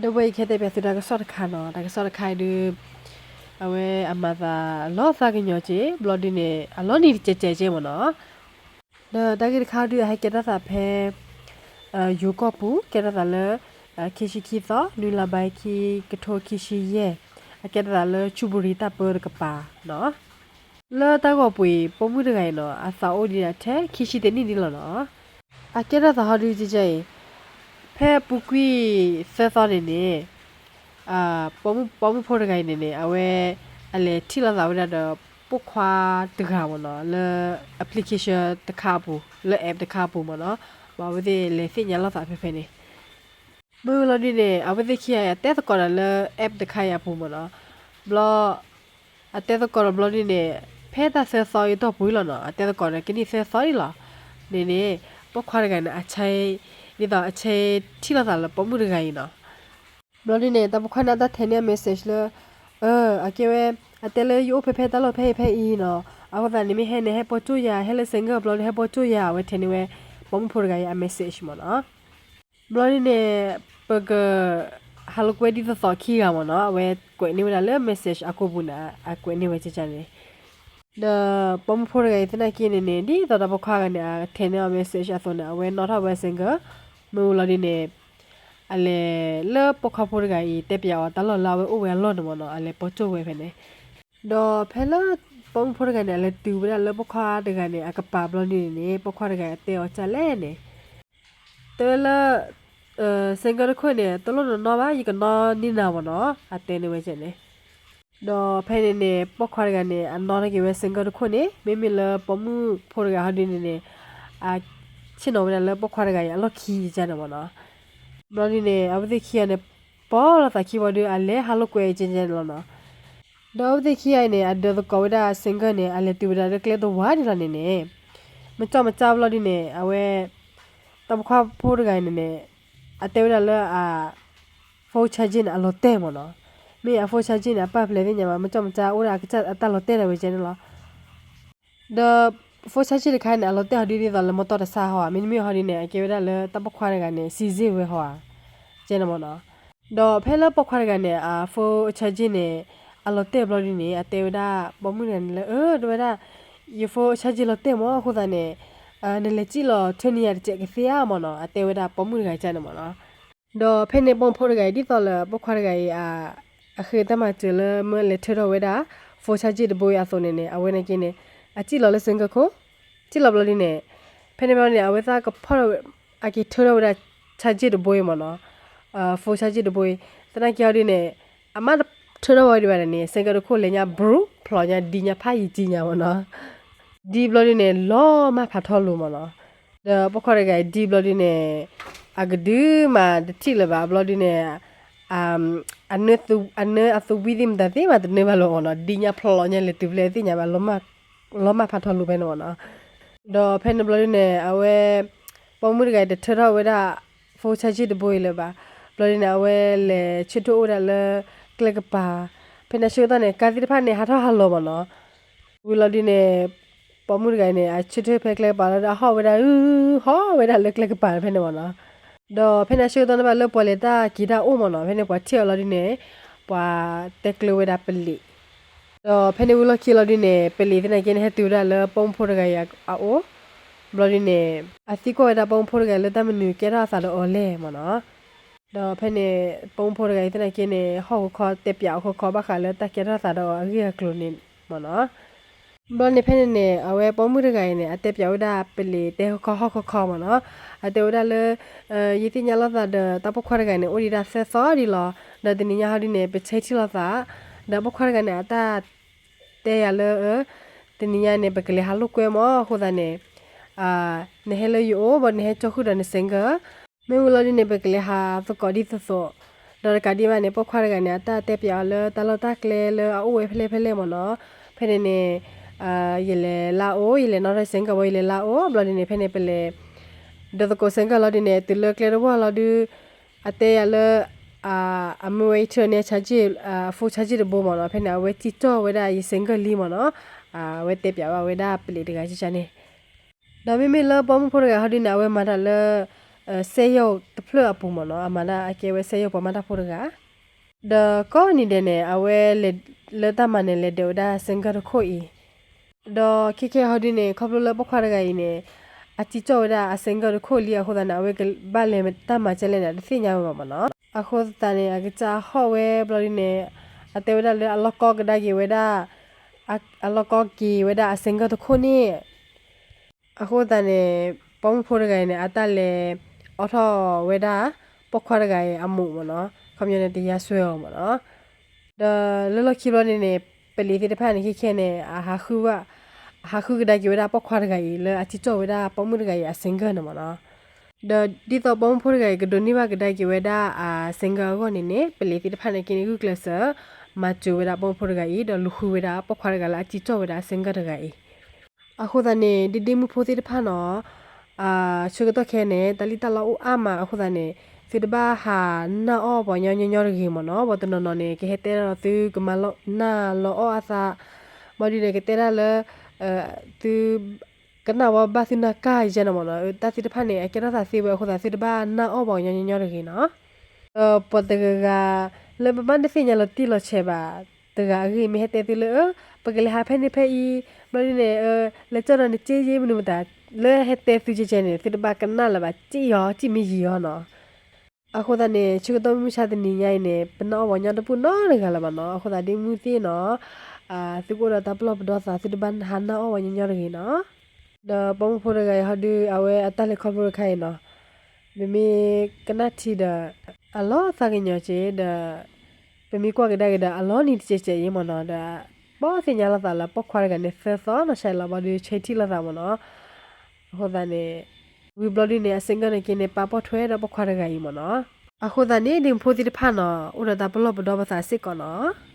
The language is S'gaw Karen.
ဒီးဝဲအံၤကဟဲတဲပၠးသုတၢ်ကစီၣ်တခါနီၤ, တၢ်ကစီၣ်တခါအံၤဒုး အဝဲအမၤသးလီၤသးကညီၤက့ၤ ဘျီဒုန့ၣ် အလီၤနံၤတကဲးကဲးက့ၤမ့ၢ်နီၤ. ဒီးတၢ်ဂ့ၢ်တခါဒုး အဟဲကဲထီၣ်သးဖဲ ယိၤကီၢ်ပူၤ ကဲထီၣ်သးလၢ ခံဆံခံသီ နွံလါဘၣ်ခံ ကထိခံဆံယဲၢ်, အကဲထီၣ်သးလၢဆူပူၤရံၤတၢ်ပၢတကပၤနီၤ. လၢတၢ်ဂီၤပူၤအံၤ ပိာ်မုၣ်တဂၤအံၤနီၤ အသးအိၣ်ဒံးဒၣ်ထဲခံဆံတနံၣ်ဒံးလီၤနီၤ. အကဲထီၣ်သးဟီဒုးကဲကဲအံၤ ဖဲအပူၤကွံာ်သၢသီန့ၣ်န့ၣ် ပိာ်မုၣ်ဖိတဂၤအံၤန့ၣ်န့ၣ် အဝဲ အလဲၤထံၣ်လိာ်သးဝဲဒၣ်ဒီး ပိာ်ခွါတဂၤမ့ၢ်နီၤ လၢ application တခါအပူၤ လၢ app တခါအပူၤမ့ၢ်နီၤ. ဘၣ်အဝဲသ့ၣ်လဲၤသ့ၣ်ညါလိာ်သးဖဲဖဲန့ၣ် မ့ၢ်ဝံၤလီၤဒုန့ၣ် အဝဲသ့ၣ်ခံဂၤအံၤ အတဲသကိးဒီးလၢ app တခါအံၤအပူၤမ့ၢ်နီၤ. ဘျီ အတဲသကိးဒီးဘျီဒုန့ၣ် ဖဲတၢ်သၢသီအံၤတီၢ်ပူၤလီၤနီၤ, အတဲသကိးဒီးကနံၣ်သၢသီအံၤလီၤ. န့ၣ်န့ၣ် ပိာ်ခွါတဂၤန့ၣ် အဆဲ ဒ်သိးအဆဲထံၣ်လိာ်သးလၢပိာ်မုၣ်တဂၤအံၤနီၤ. ဘျီဒုန့ၣ် တၢ်ပိာ်ခွါန့ၣ် အတၢ်ထဲန့ၢ်အ message လၢ အကဲဝဲ အတဲလၢယအိၣ်ဖဲဖဲတၢ်လီၢ်ဖဲအံၤဖဲအံၤနီၤ, အဃိသတးန့ၣ် မ့ၢ်ဟဲန့ၣ် ဟဲပိာ်ကၠိၣ်ယၤ ဟဲလၢ single ဘျီဒု ဟဲပိာ်ကၠိၣ်ယၤ အဝဲထဲန့ၢ်ဝဲ ပိာ်မုၣ်ဖိတဂၤအံၤအ message မ့ၢ်နီၤ. ဘျီဒုန့ၣ် ပက ဟးလိာ်ကွဲဒ်သိးသိးခံဂၤမ့ၢ်နီၤ, အဝဲကွဲးန့ၢ်ဝဲဒၣ်လၢ message အကိာ်ပူၤန့ၣ် အကွဲးန့ၢ်ဝဲကကန့ၣ် ဒီးပိာ်မုၣ်ဖိတဂၤအံၤသနာ်က့န့ၣ်န့ၣ် ဒ်သိးဒီးပိာ်ခွါဂၤန့ၣ် အထဲန့ၢ်အ message အသိးန့ၣ် အဝဲနီၣ်ထီၣ်ဝဲ single, မ့ၢ်ဝံၤလီၤဒုန့ၣ် အလဲၤလၢပိာ်ခွါဖိတဂၤအံၤ တဲပၠးအီၤတၢ်လီၢ်လၢအဝဲအိၣ်ဝဲအလီၢ်န့ၣ်မ့ၢ်နီၤ, အလဲၤပိာ်ကၠိၣ်ဝဲဖဲန့ၣ် ဒီးဖဲလၢ ပိာ်မုၣ်ဖိတဂၤန့ၣ် အလဲၤတုၤဝဲဒၣ်လၢပိာ်ခွါတဂၤန့ၣ် အကပၤဘျီဒုန့ၣ်န့ၣ် ပိာ်ခွါတဂၤအတဲအီၤဒ်လဲၣ်န့ၣ် တဲဝဲလၢ single တခိၣ်န့ၣ် တလိၣ်နနီၣ်ဘၣ် ယကနီၣ်န့ၢ်နၤမ့ၢ်နီၤ, အတဲန့ၢ်ဝဲကန့ၣ်. ဒီးဖဲန့ၣ်န့ၣ် ပိာ်ခွါတဂၤန့ၣ် အနီၣ်ထီၣ်က့ၤဝဲ single တခိၣ်န့ၣ် မ့မ့ၢ်လၢပိာ်မုၣ်ဖိတဂၤဟီဒုန့ၣ်န့ၣ် အဆ့ၣ်နီၤဝဲဒၣ်လၢပိာ်ခွါတဂၤအံၤအလီၢ်ခံကန့ၣ်မ့ၢ်နီၤ. ဘျီဒုန့ၣ် အဝဲသ့ၣ်ခံဂၤန့ၣ် ပိာ်လိာ်သးခံဘျီဒု အလဲၤဟးလိာ်ကွဲကန့ၣ်လီၤနီၤ. ဒီးအဝဲသ့ၣ်ခံဂၤအံၤန့ၣ် အဒၢးသကိးဝဲဒၣ် single န့ၣ် အလဲၤတုၤဝဲဒၣ်လၢကျဲတဝၤန့ၣ်လီၤန့ၣ်န့ၣ် မ့ၢ်ကၠီမ့ၢ်ကၠီဘျီဒုန့ၣ် အဝဲ တၢ်ပိာ်ခွါဖိတဂၤအံၤန့ၣ်န့ၣ် အတဲဝဲဒၣ်လၢအ phone charging န့ၣ် အလီၤတဲာ်မ့ၢ်နီၤ. မ့ၢ်အ phone charging န့ၣ် အပာ်ဖျဲးသ့ၣ်ညါဘၣ် မ့ၢ်ကၠီမ့ၢ်ကၠီအိၣ်ဒၣ်အတၢ်လီၤတဲာ်ဒၣ်ဝဲကန့ၣ်လီၤ. ဒီး phone charging တခါန့ၣ် အလီၤတဲာ်ဟီဒုဒ်သိးလၢမီတီၢ်တဆါဟီဧါ, မ့တမ့ၢ်ဟီဒုန့ၣ် အကဲဝဲဒၣ်လၢတၢ်ပိာ်ခွါတဂၤန့ၣ် စံးစ့ၢ်ဝဲဟီဧါ ကန့ၣ်မ့ၢ်နီၤ. ဒီးဖဲလၢပိာ်ခွါတဂၤန့ၣ် အ phone charging န့ၣ် အလီၤတဲာ်ဘျီဒုန့ၣ် အတဲဝဲဒၣ်ပိာ်မုၣ်တဂၤန့ၣ်လၢ အၢ တဲဝဲဒၣ် ယ phone charging လီၤတဲာ်မ့ၢ်အဃိသတးန့ၣ် နလဲၤစံၣ်လီၤထၢန့ၢ်ယၤတစဲးကသ့ဧါမ့ၢ်နီၤ, အတဲဝဲဒၣ်ပိာ်မုၣ်တဂၤကန့ၣ်မ့ၢ်နီၤ. ဒီးဖဲန့ၣ်ပိာ်မုၣ်ဖိတဂၤအံၤ ဒ်သိးလၢပိာ်ခွါတဂၤအံၤ အဃ့တၢ်မၤစၢၤလၢမ့ၢ်လဲၤထၢထီၣ်ဝဲဒၣ် phone charging တဘိအံၤအသိးန့ၣ်န့ၣ် အဝဲန့ၣ်က့န့ၣ် အစံၣ်လီၤလၢ single ခိၣ် စံၣ်လီၤဘျီဒုန့ၣ် ဖဲန့ၣ်ဘျီန့ၣ် အဝဲသ့ၣ်ကဖီၣ် အက့ၤထၢထီၣ်ဝဲဒၣ် charging တဘိအံၤမ့ၢ်နီၤ, phone charging တဘိအံၤ သနာ်က့ဟီဒုန့ၣ် အမ့ၢ်ထၢထီၣ်ဝဲဒံးဘၣ်န့ၣ် single တခိၣ်လဲၤညါ ဘြူၤ ဖျိညါ ဒံညါဖးယံာ်ကံညါမ့ၢ်နီၤ, ဒ်ဘျီဒုန့ၣ် လီၤမၢ်ဖးထီလူၤမ့ၢ်နီၤ. ဒီးပိာ်ခွါတဂၤအံၤဒ်ဘျီဒုန့ၣ် အကဒုးမးတထံၣ်လၢၤဘၣ် ဘျီဒုန့ၣ် အနၢအသဝံသ့ၣ်မတၤသ့ၣ်မးတနၢဘၣ်လၢၤမ့ၢ်နီၤ, ဒံညါဖျိညါလဲၤတုၤဖဲလဲၣ်သ့ၣ်ညါဘၣ် လီၤမၢ်ဖးထီလူၤဖဲန့ၣ်မ့ၢ်နီၤ. ဒီးဖဲန့ၣ်ဘျီဒုန့ၣ် အဝဲ ပိာ်မုၣ်တဂၤအံၤတထၢထီၣ်ဝဲဒၣ် phone charging တဘိအံၤလၢၤဘၣ်. ဘျီဒုန့ၣ် အဝဲလဲၤဆၢထၢၣ်အိၣ်ဝဲဒၣ်လၢကျဲကပၤ, ဖဲန့ၣ်ဆၢကတီၢ်န့ၣ် ကါသ့ၣ်တဖၣ်န့ၣ် ဟးထီၣ်ဟးလီၤမ့ၢ်နီၤ. ဝံၤလီၤဒုန့ၣ် ပိာ်မုၣ်တဂၤအံၤန့ၣ် အဆၢထၢၣ်ဖဲကျဲကပၤလီၤဒီး အဟီၣ်ဝဲဒၣ်အု ဟီၣ်ဝဲဒၣ်လၢကျဲကပၤဖဲန့ၣ်မ့ၢ်နီၤ. ဒီးဖဲန့ၣ်ဆၢကတီၢ်န့ၣ်ဘၣ်လၢပှၤလဲၤတၢ်က့ၤတၢ်အိၣ်မ့ၢ်နီၤ, ဖဲန့ၣ်ပှၤထံၣ်အီၤလီၤဒုန့ၣ် ပှၤတဲကျၢၤဝဲဒၣ်ပလံး ဒီးဖဲန့ၣ်ဝံၤလီၢ်ခံလီၤဒုန့ၣ် ပလံးသနာ်က့န့ၣ် ဟဲတုၤဝဲဒၣ်လၢပိာ်မုၣ်ဖိတဂၤအံၤအအိၣ်, ဘျီဒုန့ၣ် အသံကွၢ်ဝဲဒၣ်ပိာ်မုၣ်ဖိတဂၤလၢတၢ်မနုၤကဲထီၣ်အသးဒီးအီၤလဲၣ်မ့ၢ်နီၤ. ဒီးဖဲန့ၣ် ပိာ်မုၣ်ဖိတဂၤအံၤသနာ်က့န့ၣ် ဟီၣ်ခိၣ်ခီတဲပၠးအီၤခိၣ်ခီဘၣ်ဃးလၢတၢ်ကဲထီၣ်သးဒီးအီၤအဂ့ၢ်အကျိၤန့ၣ်မ့ၢ်နီၤ. ဘျီန့ၣ်ဖဲန့ၣ်န့ၣ် အဝဲပိာ်မုၣ်တဂၤအံၤန့ၣ် အတဲပၠးဝဲဒၣ်ပလံးတဲဟီၣ်ခိၣ်ခီမ့ၢ်နီၤ. အတဲဝဲဒၣ်လၢ ယသ့ၣ်ညါလိာ်သးဒီးတၢ်ပိာ်ခွါတဂၤန့ၣ် အိၣ်ဒံးဒၣ်သၢသီဒံးလီၤ. ဒီးတနံၤညါဟီဒုန့ၣ် ပဆဲထံၣ်လိာ်သး ဒီးပိာ်ခွါတဂၤန့ၣ် အတၢ်တဲယၤလၢ တနံၤညါန့ၣ် ပကလဲၤဟးလိာ်ကွဲမ့ၢ်အဃိသတးန့ၣ် နဟဲလၢယအိၣ် ဘၣ်နဟဲကၠီဃုာ်ဒီးန single မ့ၢ်ဝံၤလီၤဒုန့ၣ် ပကလဲၤဟးသကိးဒ်သိးသိး, ဒီးတကးဒံးဘၣ်န့ၣ် ပိာ်ခွါတဂၤန့ၣ် အတၢ်တဲပၠးအီၤလၢတၢ်လီၢ်တၢ်ကျဲလၢအအိၣ်ဝဲဖဲလဲၣ်ဖဲလဲၣ်မ့ၢ်နီၤ. ဖဲန့ၣ်န့ၣ် ယလဲၤလၢအအိၣ် ယလဲၤနီၣ်ထီၣ် single ဘၣ် ယလဲၤလၢအအိၣ် ဘျီဒုန့ၣ် ဖဲန့ၣ်ပလဲၤ ဒီးသကိး single လီၤဒုန့ၣ် တုၤလၢကျဲတဝီလီၤဒု အတဲယၤလၢ အမ့ၢ်ဝဲယထၢန့ၢ် charging phone charging တဘိမ့ၢ်နီၤ. ဖဲန့ၣ် အဝဲစံၣ်ကၠီၣ်ဝဲဒၣ်ယ single လံမ့ၢ်နီၤ. အဝဲတဲပၠးဘၣ်ဝဲဒၣ်ပလံးတဂၤကန့ၣ် ဒီးမ့မ့ၢ်လၢပိာ်မုၣ်ဖိတဂၤဟီဒုန့ၣ် အဝဲမၤတၢ်လၢ စက်ရုံတဖျၢၣ်အပူၤမ့ၢ်နီၤ, အမၤဒၣ်အကဲဝဲစက်ရုံပှၤမၤတၢ်ဖိတဂၤ, ဒီးကိးနံၤဒဲးန့ၣ် အဝဲလဲၤလၢတၢ်မၤန့ၣ် လဲၤဒိးဝဲဒၣ် ဆိုင်ကယ် တခိၣ်အံၤ, ဒီးခဲခဲဟီဒုန့ၣ် ခီဖျိလၢပိာ်ခွါတဂၤအံၤန့ၣ် အစံၣ်ကၠီၣ်ဝဲဒၣ်အ ဆိုင်ကယ် တခိၣ်လံအဃိသတးန့ၣ် အဝဲကဘၣ်လဲၤတၢ်မၤကဲလဲၣ်န့ၣ် တသ့ၣ်ညါဝဲဘၣ်မ့ၢ်နီၤ. အဃိသတးန့ၣ် အကစၢ်ဟီၣ်ဝဲဘျီဒုန့ၣ် အတဲဝဲဒၣ်လၢအလီၢ်ကီကဒါက့ၤဝဲဒၣ် အလီၢ်ကီက့ၤဝဲဒၣ်အ ဆိုင်ကယ် တခိၣ်န့ၣ် အဃိသတးန့ၣ် ပိာ်မုၣ်ဖိတဂၤအံၤန့ၣ် အတၢ်လဲၤအိးထီၣ်ဝဲဒၣ် ပိာ်ခွါတဂၤအံၤအမိၢ်မ့ၢ်နီၤ, ခီပညီန့ၣ် တယါစွဲအီၤမ့ၢ်နီၤ. ဒီးလၢလီၢ်ခံဘျီန့ၣ်န့ၣ် ပလံၤသ့ၣ်တဖၣ်န့ၣ် ခဲခဲန့ၣ် အဟးဃုကဒါက့ၤဝဲဒၣ်ပိာ်ခွါတဂၤအံၤ လၢအစံၣ်ကၠီၣ်ဝဲဒၣ်ပိာ်မုၣ်တဂၤအံၤအ ဆိုင်ကယ် န့ၣ်မ့ၢ်နီၤ. ဒီးဒ်သိးပိာ်မုၣ်ဖိတဂၤအံၤ ကဒိးန့ၢ်ဘၣ်ကဒါက့ၤဝဲဒၣ်အ ဆိုင်ကယ် အဂီၢ်န့ၣ်န့ၣ် ပလံၤသ့ၣ်တဖၣ်န့ၣ်က့န့ၣ် ဂုာ်ကျဲးစၢး မၤစၢၤဝဲဒၣ်ပိာ်မုၣ်ဖိတဂၤအံၤ ဒီးလူၤဃုဝဲဒၣ်ပိာ်ခွါတဂၤလၢအစံၣ်ကၠီၣ်ဝဲဒၣ်အ ဆိုင်ကယ် တဂၤအံၤ အဃိသတးန့ၣ် ဒ့ဒ့မုၣ်ဖိသ့ၣ်တဖၣ်နီၤ ဆၢကတီၢ်ခဲအံၤန့ၣ် တၢ်လံၣ်တၢ်လီအိၣ်အါမးအဃိသတးန့ၣ် သုတဘၣ်ဟးနာ်အီၣ်ပှၤညီညီညီတဂ့ၤမ့ၢ်နီၤ. ပှၤတနီၤနီၤန့ၣ် ကဟဲတဲဒၣ်ဒီးသုကမၤလီၤနာ်လီၤအီၣ်အသး, ဘျီဒုန့ၣ် ကတဲဒၣ်လၢ သု ကနၣ်ဝဲဘၣ်သုနာ်ကၢ်ယဲန့ၣ်မ့ၢ်နီၤ. တၢ်သ့ၣ်တဖၣ်န့ၣ် အကဲထီၣ်သးသ့ဝဲအဃိသတး သုတဘၣ်နာ်အီၣ်ပှၤညီညီညီတဂ့ၤနီၤ. ဒီးပှၤတဂၤဂၤ လၢပဘၣ်တသ့ၣ်ညါလီၤတံၢ်လီၤဆဲးဘၣ် တဂၤအဂ့ၢ် မ့ၢ်ဟဲတဲသုလၢ ပကလဲၤဟးဖဲန့ၣ်ဖဲအံၤ ဘျီဒုန့ၣ် လဲၤကၠီၣ်ဒီးနစ့ယ့မနုၤမတၤ လၢဟဲတဲသုကဲကဲန့ၣ် သုတဘၣ်ကနၣ်လၢၤဘၣ် စံၣ်အီၤ စံၣ်မ့ၢ်ယံာ်အီၤနီၤ. အဃိသတးန့ၣ် ဆၢကတီၢ်မုၢ်မဆါတနံၤညါအံၤန့ၣ် ပနာ်အီၣ်ပှၤညီတပူၤနီတဂၤလၢၤဘၣ်နီၤ. အဃိသတးဒ့မုၣ်သ့ၣ်နီၤ သုကအိၣ်ဒီးတၢ်ပလီၢ်ပဒီသး သုတဘၣ်ဟးနာ်အီၣ်ပှၤညီညီတဂ့ၤနီၤ. ဒီးပိာ်မုၣ်ဖိတဂၤအံၤဟီဒု အဝဲအတၢ်လဲၤခီဖျိတခါအံၤနီၤ ပမ့ၢ်ကနၣ်ထံဒီး အလီၤသးကညီၤက့ၤဒီး ပမ့ၢ်ကွၢ်ကဒါက့ၤဒီး အလီၤနံၤတစဲးစဲးအံၤမ့ၢ်နီၤ ဒီး ပသ့ၣ်ညါလိာ်သးလၢပိာ်ခွါတဂၤန့ၣ် သၢသီနီၤ ဆဲးလီၤဘျီဒု ဆဲးထံၣ်လိာ်သးမ့ၢ်နီၤ. အဃိသတးန့ၣ် ဝံၤဘျီဒုန့ၣ် အ ဆိုင်ကယ် န့ၣ်က့န့ၣ် ပာ်ပီၣ်ထွဲဒီးပိာ်ခွါတဂၤအံၤမ့ၢ်နီၤ. အဃိသတးန့ၣ် ဒ့မုၣ်ဖိသ့ၣ်တဖၣ်နီၤ အိၣ်ဒီးတၢ်ပလီၢ်ပဒီပသးစ့ၢ်ကီးနီၤ.